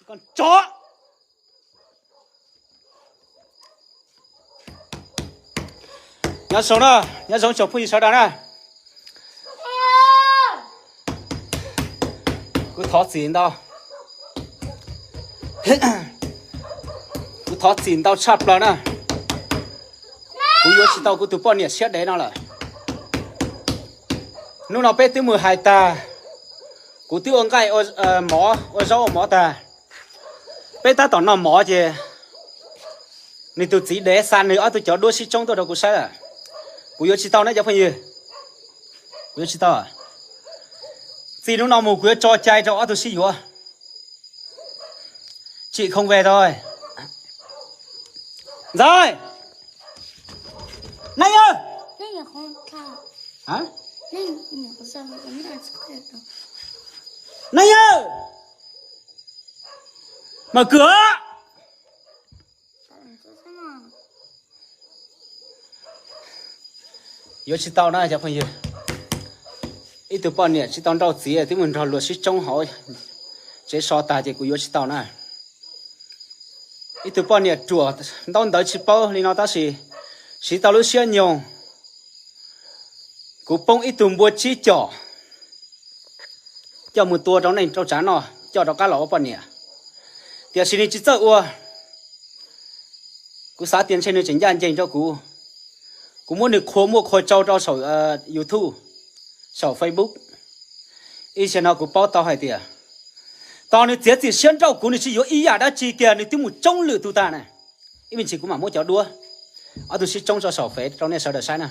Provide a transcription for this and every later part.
Ko tsov. Nyob zoo na, nyob zoo tsoom phooj ywg sawv daws na. Kuv thov txim ntau, kuv thov txim ntau tshaj plaws na. Kuv yuav tsis tau kuv tus poj niam siab dev no lawm. Hnub no peb twb mus hais tag, kuv twb ua nqaij mov ua zaub ua mov tag, peb tab tom noj mov ces nws tus txiv dev xa nws ob tug cov duab sib tsoob tuaj rau kuv saib lawm. Kuv yuav tsis tau na cov phooj ywg, kuv yuav tsis tau. Txij hnub no mus kuv yuav tso cai rau ob tug sib yuav. Chim không về thôi. Ntxawm, Nai yawg, Nai yawg, mở cửa. Yuav tsis tau na cov phooj ywg. Ib tug poj niam tsis tau nrauj txiv twb mus nrog luag sib tsoob hauv tsev so tag ces kuv yuav tsis tau na. Ib tug poj niam ruam ntaub ntawv tsis paub li no tab sis siv tau lub siab nyoog. Kuv poob ib tug npua tsib com coj mus tua rau neej rau tsav noj, coj rov qab los ua poj niam. Tiam sis nws tsis txawj ua. Kuv xav tias ntshe nws tseem ncaj ncees rau kuv. Kuv muab nws qhua muaj qhua tsau rau saum YouTube, saum Facebook. Ib zaug no kuv paub tau hais tias tos nws txiav txim siab nrauj kuv, nws tsis yuav ib yam dab tsi kiag, nws twb mus tsoob lwm tus tag na. Ib me ntsis kuv mam muab cov duab, ob tug sib tsoob tso saum fev rau nej sawv daws saib na.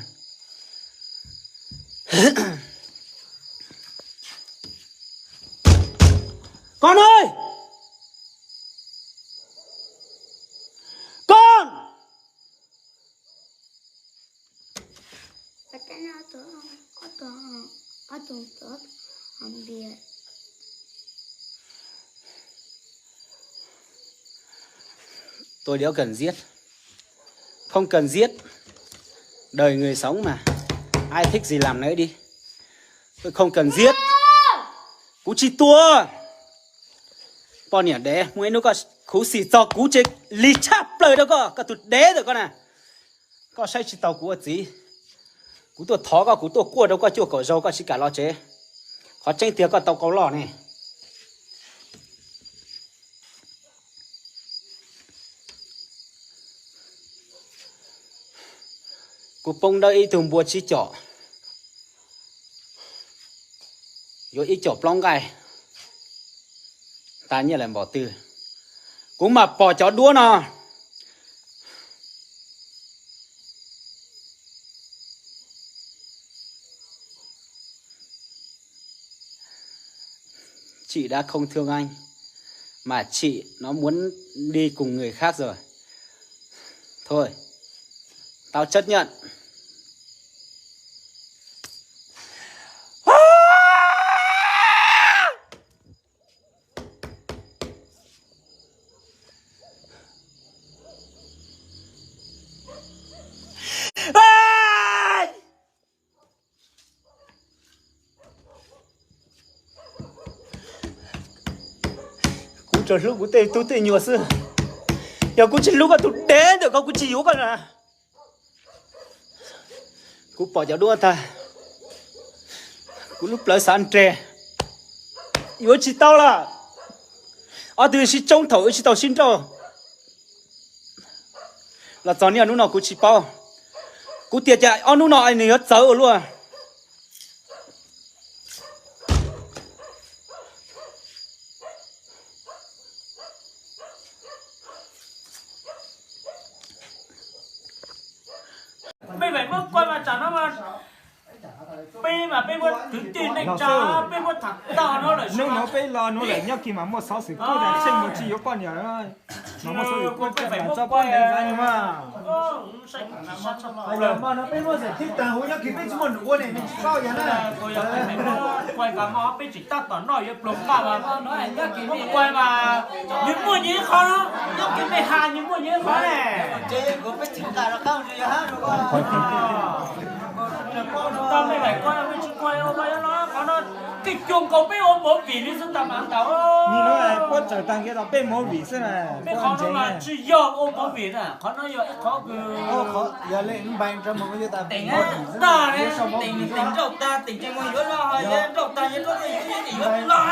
Con ơi! Con! Tôi đéo cần giết. Không cần giết. Đời người sống mà. Ai thích gì làm nấy đi. Tôi không cần giết. Kuv tsis tua. Poj niam dev, muaj ib hnub koj khuv xim txog kuv ces lig tshaj plaws rau koj, koj tus dev ntawm koj na. Koj saib tsis taus kuv ua txiv. Kuv tuaj thov koj, kuv tuaj kuaj rau koj cuaj kaum zaug koj tsis kam los tsev. Qhov tseeb tiag koj tau qau loj ne. Kuv poob dawb ib tug npua tsib com, yuav ib com plaub nqaij, tas nyiaj lawm npaum twg. Kuv mam pom cov duab no. Chị đã không thương anh, mà chị nó muốn đi cùng người khác rồi. Thôi, tao chấp nhận. Kuv tsuas hlub kuv tej tub tej nyuam xwb. Yog kuv tsis hlub koj tus dev ntawm ko kuv tsis yuav koj na. Kuv pom cov duab tag, kuv lub plawv xav nres, yuav tsis tau lawm. Ob tug sib tsoob thaum wb sib tau sib nrauj los txog niaj hnub no kuv tsis paub. Kuv tias cas ob hnub no nws yuav txawv ua luaj. Peb mam muab kuaj mas tsam no mas peb mas peb muab kwv tij neej tsa, peb muab tham tag no lawm, hnub no peb los no lawm nyob kis mas muaj xov xwm kuj tas tsheej mus tsis yuav poj niam lawm. Mas muaj xov xwm kuj tas txog poj niam mas. Mas no peb muab xwm tib tag huv nyob kis peb tsis muaj num ua ne, nws tsis paub yog na. Kuaj mas peb tsis tab tom noj yuav pluag npaj mas, kuaj mas nws muaj nyias ib qho, nyob kis peb ha nws muaj nyias ib qho ne. Tau me daim kuaj no peb tsis kuaj ua no, qhov no Peb cuag nkaus peb ua movie li xwb tas mas ntawd. Nim no puab txawm tag kiag tau peb movie xwb na. Peb qhov no mas tsis yog ua movie na, qhov no yog ib qhov kws teem tag, teem nrauj tag, teem tsis mus yuav no, yuav nrauj tag yuav yuav yuav los.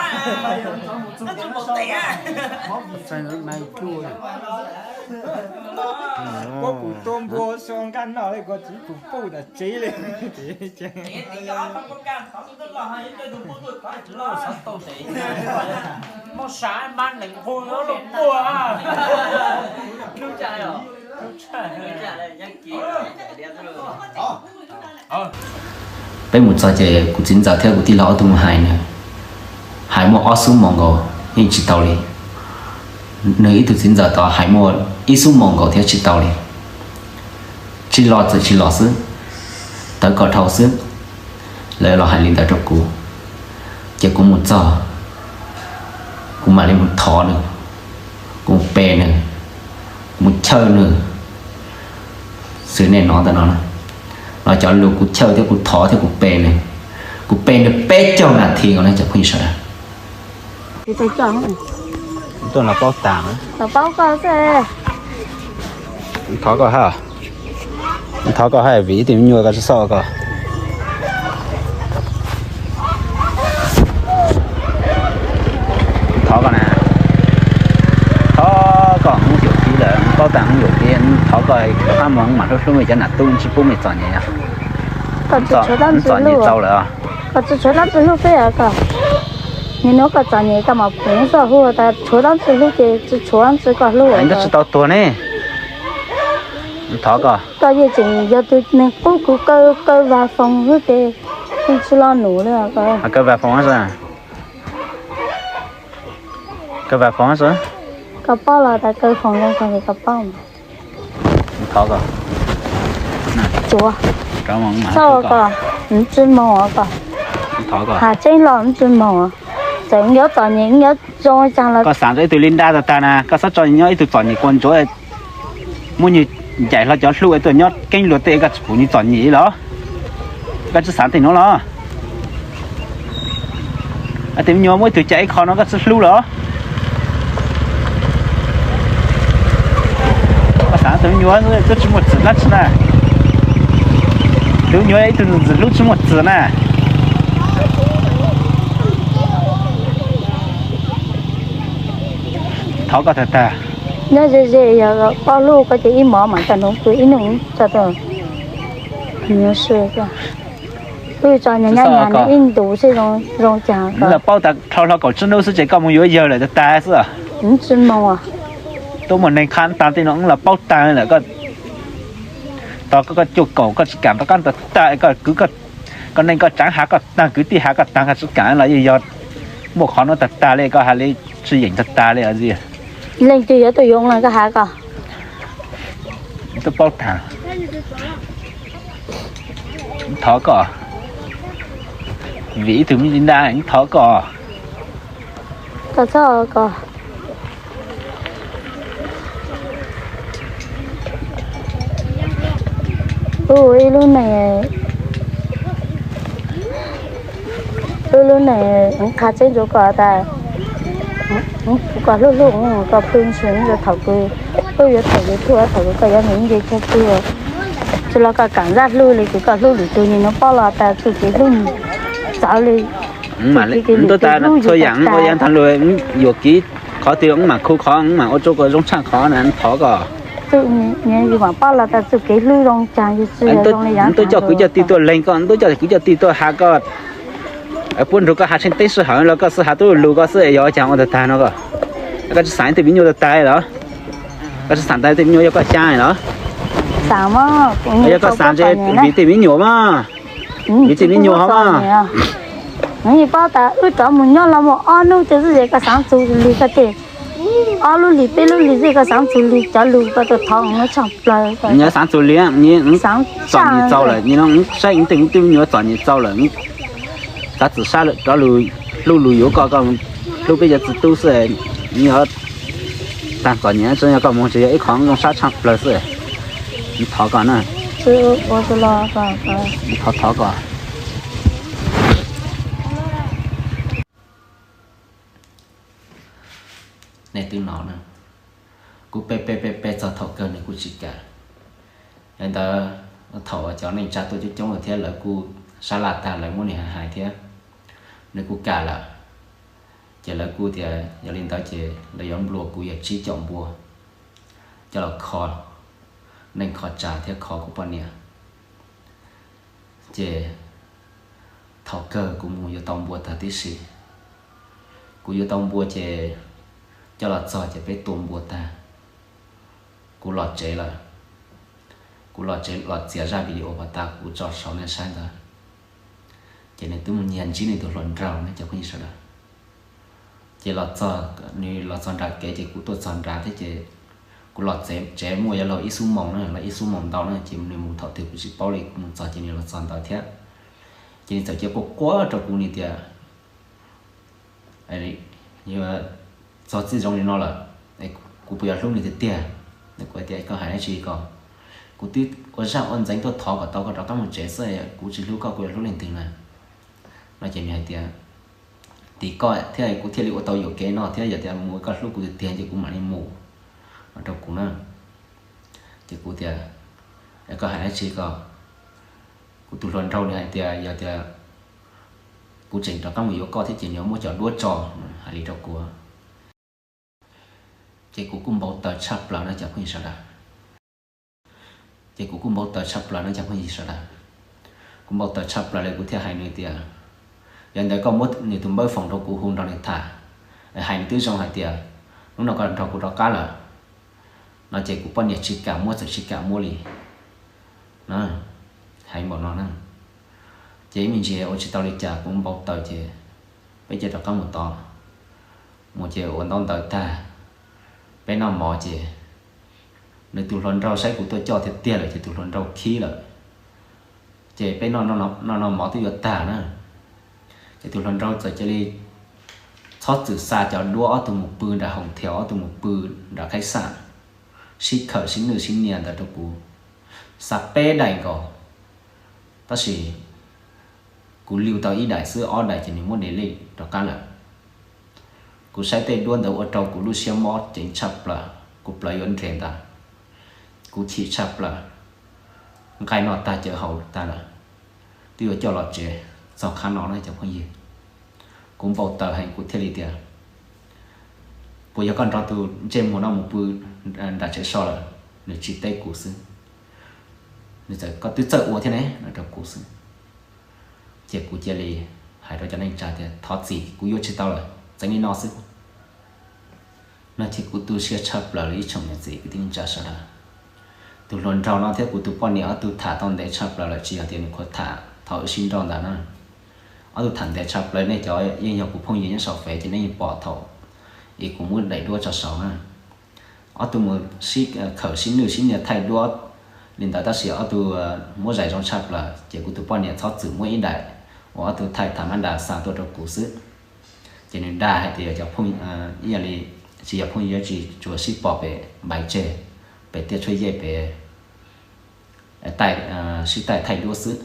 Puab pum tuaj npua xyoo nkaj noj li, kuv tsis pum puj tom tsev li. Peb mus txog ces kuv txiv ntxawm thiab kuv tij laug ob tug mus hais nws, hais muaj ob xuab moos nkaus yeej tsis tau li. Nws ib tug txiv ntxawm tod hais muaj ib xuab moos nkaus thiab tsis tau li. Tsis los txawm tsis los xwb, tawv kom dhau xwb. Lawv los hais li ntawd rau kuv, ces kuv mus txog, kuv mam li mus thov nws, kuv mus pe nws, kuv mus chawj nws. Xws nej hnov ntawm no, no cov lus kuv chawj thiab kuv thov thiab kuv pe nws, kuv pe nws peb caug nas this no cov phooj ywg sawv daws. Tuaj no paub tas. Thov koj hab, thov koj hab vim ib tug me nyuam koj tsis xauj koj. Thov koj na, thov koj, hmoob yuam kev lawm, paub tas hmoob yuam kev, thov koj rov qab mus mam hlub hlub cov nam tub tsis pub mej txom nyem. Txom nyem txaus lawm. Koj tsis tshuav dlaab tsi hlub peb koj. Nim no koj txom nyem koj mam pum zoj hu tas tshuav dlaab tsi hlub ces tsis tshuav dlaab tsi koj hlub. Koj tsis tau tuag ne. Thov koj. Koj yeej tseem yog tus neeg qub kuv kaw, kaw vas foos xwb ces kuv tsis lo num li. Kaw vas foos, kaw vas foos. Koj paub los tas kaw foos zoo kawg li koj paub. Thov koj. Tsuav. Txhob koj, tsis moog koj. Has tseeb los tsis moog. Txawm yuav txom nyem yuav zoo caag los. Koj xaav tau ib tug li nrab tag tag na, koj txhob tso nyob ib tug txom nyem kua ntsuav, muab nwg ncaim hlo cov hlub tuaj nyob keeb luag tej, koj tsis pum nwg txom nyem los? Koj tsis xaav tej nuav los? Tej me nyuam muaj ib tug cai ib qho no koj tsis hlub los? Koj xaav tus me nyuam twb tsis muaj txim dlaab tsi na. Tus me nyuam ib tug ntxim hlub tsis muaj txim na. Thov koj tag tag. Nyob ze ze yog poj hlub koj ces ib mov mam tau nuv kws ib nub tso tau. Nyob ze wb tso nyob nyob ib ntus seb zoo caag. Wb los paub tas dhau hlo kaum tsib nub xwb ces koj mus yuav yawg lawm tag tag xwb. Tsis moog. Tuaj muaj neeg qha taag tej no wb los paub taag lawm. Tog koj cuaj kaum koj tsis kaam rov qab tag tag, koj kwv koj neej koj tsaav has koj taag, kwv tij has koj taag koj tsis kaam los yeej yog muaj qhov nuav tag tag li, koj has li tsis yeem tag tag li. Leej twg yuav tuaj yuav koj has koj. Tuaj paub taag. Thov koj, vim ib tug me li nrab thov koj. Koj txhob koj. Ib lub neej, ib lub neej qha tseeb rua koj tas, koj hlub hlub koj pw ntshis, thaum kws koj yuav thaum kws tuag thaum kws koj yuav mus nce cuag pw, tsis los koj kaam zaj hlub li kws koj hlub lwm tug, nim no paub los tas txuj kev hlub txawv li. Wb tuaj tas txhua yaam ua yav ntag lug, yuam kev qhov twg wb maam khu qhov, wb maam ua rua kom zoo tshaaj qhov na, thov koj. Yus maam paub los tas txuj kev hlub zoo caag, yus tsi yog zoo li yav. Wb tuaj coj kwv coj tij tuaj leeg koj, wb tuaj coj kwv coj tij tuaj has koj, puab nrug koj has tsheej teeb sij hawm los koj xwb has tub lug koj xwb, yog ua caag ua tag tag no koj. Koj tsis xaav tej me nyuam tag tag los? Koj tsis xaav tas tej me nyuam yog koj xyaa los? Yog koj xaav vim tej me nyuam mas, vim tej me nyuam hov mas. Paub tas wb rov mus nyob los mus ob nub xwb ces koj xaav txug lig koj tej, ob lub lig peb lub lig xwb koj xaav txug lig cov lug koj tuaj thov ua tshaaj plawg. Nyob xaav txug lig, txom nyem txaus lawm, saib tej me nyuam txom nyem txaus lawm, xaav txug sab rov lug hlub lug yuav koj, koj hlub peb cov txiv tub xwb, yog taag txom nyem tsi yog koj moog tsi yog ib qho zoo sab tshaaj plawg xwb. Thov koj na. Thov thov koj. Nej twb hnov na, kuv pe pe pe pe txog thaum kawg nws kuj tsis kam. Yog li ntawd, thaum cov neej tsa tuaj coob coob lawm thiab lawv kuj sab laj tag, lawv muab nws hais hais thiab, nws kuj kam lawm. Ces lawv kuj tias yog li ntawd ces lawv yuav nplua kuv yog tsib caum npua coj los kho neej kho tsav thiab kho kuv poj niam. Ces thaum kawg kuv mus yuav tau npua tag tib si. Kuv yuav tau npua ces coj los txog ces peb tua npua tag, kuv los tsev lawm. Kuv los tsev los txiav zaj video uas tas kuv tso saum nej saib ntawd, ces nws twb mus nyiag ntsib nws tus hluas nraug ne cov phooj ywg sawv daws. Ces los txog, nws los txog nram kev ces kuv tuaj txog nrad thiab ces kuv los tsev muaj yuav luag ib xuab moos na, los ib xuab moos ntau na, ces nws mus thaum twg kuv tsis paub li, kuv mus txog ces nws los txog ntawd thiab. Ces nws txawm cia quaj quaj rau kuv, nws tias, yuav txog txij zoo li no lawm, kuv puas yuav hlub nws tiag tiag? Kuv tias koj hais dab tsi ko, kuv twb ua zaj ua ntxeev tuaj thov kom tau koj rov qab mus tsev xwb, kuv tsis hlub koj kuv yuav hlub leej twg na? No ces nws hais tias, tim koj thiab kuv thiaj li ua tau yuam kev no thiab, yog tias mus koj hlub kuv tiag tiag ces kuv mam li mus, no rau kuv na. Ces kuv tias, koj hais dab tsi ko? Kuv tus hluas nraug nws hais tias yog tias kuv tseem rov qab mus yuav koj thiab ces nws yuav muab cov duab tso, hais li rau kuv. Ces kuv kuj npau taws tshaj plaws no cov phooj ywg sawv daws. Ces kuv kuj npau taws tshaj plaws no cov phooj ywg sawv daws. Kuv npau taws tshaj plaws li kuv thiaj hais nws tias, yog ntawd koj muab nws tus npawb foos rau kuv hu nrog nws tham, hais nws twb zoo hais tias hnub no koj nrog kuv rov qab lawm, no ces kuv poj niam tsis kam muab, txawm tsis kam muab li. Hais npaum no na, ces ib me ntsis ua tsis tau li cas kuv npau taws ces peb cia rov qab mus tod. Mus ces ua ntaub ntawv tag, peb noj mov ces nws tus hluas nraug saib kuv tuaj coj tiag tiag lawm ces tus hluas nraug khib lawm. Ces peb noj noj mov twb yuav tag na, ces tus hluas nraug txawm cia li txhob txwm xa cov duab ob tug mus pw nram hoos thiab ob tug mus pw nram khaib xam, sib khawm sib nwj sib nias ntawd rau kuv, xa peb daim nkaus. Tab sis kuv liu tau ib daim xwb, ob daim ces nws muab delete rov qab lawm. Kuv saib tej duab ntawd ua rau kuv lub siab mob ceev tshaj plaws, kuv plawv yuav nres ntag, kuv chim tshaj plaws, nqaij noj tag cawv haus tag lawm, twb yuav coj los tsev txog qhov no na cov phooj ywg. Kuv npau taws heev kuv thiaj li tias, puas yog koj nrog tus ntsej muag no mus pw nram tsev so lawm? Nws tsis teb kuv xwb, nws txawm, koj twb txawj ua thiab ne, no rau kuv xwb. Ces kuv cia li hais rau cov neej tsa tias thov txim, kuv yuav tsis tau lawm, txeev li no xwb. No ces kuv tu siab tshaj plaws li ib tsoom niam txiv kwv tij neej tsa sawv daws. Tus hluas nraug no thiab kuv tus poj niam ob tug tham tau ntev tshaj plaws lawm, tsis yog tias nws qhuav tham thaum wb sib nrauj ntawd na. Ob tug tham ntev tshaj plaws, nej cov yeej yog kuv phooj ywg nyob saum fev ces nej yeej pom thaum es kuv muab daim duab tso saud na. Ob tug mus sib khawm sib nwj sib nias thaij duab li ntawd tab sis ob tug muab zais zoo tshaj plaws ces kuv tus poj niam txhob txwm muab ib daim uas ob tug thaij tham mab das xa tuaj rau kuv xwb. Ces nws dag hais tias yog cov phooj, ib yam li tsis yog phooj ywg, tsis tsuas sib pom pem npaiv tseg, pem tiaj tshuaj yej pem sib taij thaij duab xwb,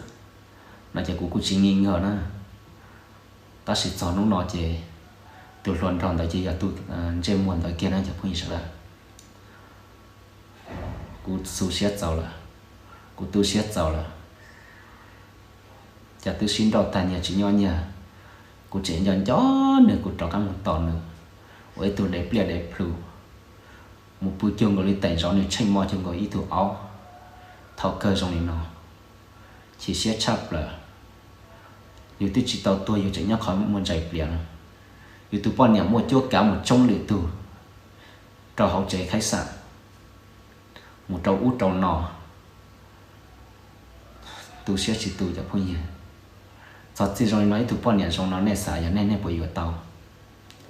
no ces kuv kuj tsis ngi nkaus na. Tab sis txog hnub no ces tus hluas nraug ntawd ces yog tus ntsej muag ntawd kiag na cov phooj ywg sawv daws. Kuv tu siab txaus lawm, kuv tu siab txaus lawm. Cas twb sib nrauj tag nyias tsis nyob nyias, kuv tseem nco nco nws, kuv rov qab mus tos nws ua ib tug dev pliaj dev plhu, mus pw cuag nkaus li tais zov nws tsheej mo cuag nkaus ib tug aub. Thaum kawg zoo li no, chim siab tshaj plaws. Yus twb tsis tau tuag yus tseem nyob qhov muaj ntsaim plias no, yus tus poj niam muaj cuab kav mus tsoob lwm tug rau hauv tsev khaib xam, mus rau ub rau no, tu siab tsis tu cov phooj ywg. Txog txij zoo li no ib tug poj niam zoo no nej xav yog nej, nej puas yuav tau?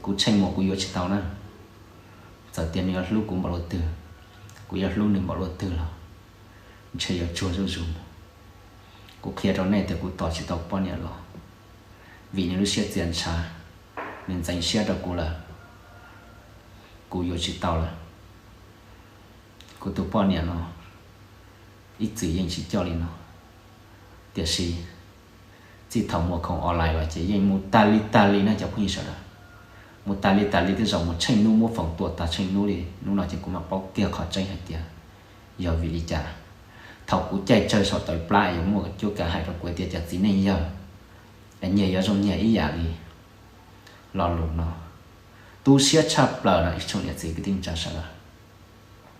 Kuv tsheej muag kuv yuav tsis tau na. Txawm tias nws yuav hlub kuv npaum luaj twg, kuv yuav hlub nws npaum luaj twg los ntshe yuav tsuag zuj zus. Kuv qhia rau nej tias kuv tos tsis tau poj niam los, vim nws lub siab txias ntshav, nws ntxeev siab rau kuv lawm, kuv yuav tsis tau lawm. Kuv tus poj niam no ib txwm yeej tsis coj li no, tiam sis txij thaum muaj khoom online los ces yeej mus tag li tag li na cov phooj ywg sawv daws. Mus tas li tas li tej zaum mus tsheej hnub muab foom tua tag tsheej hnub li. Hnub no ces kuv mam paub kiag qhov tseeb hais tias yog vim li cas. Thaum kuv caij tsawg saum tawv plab yuav muaj cuab kav hais rau kuv tias cov txiv neej yawg, nyias yuav zoo nyias ib yam li. Lo lus no tu siab tshaj plaws no ib tsoom niam txiv kwv tij neej tsa sawv daws.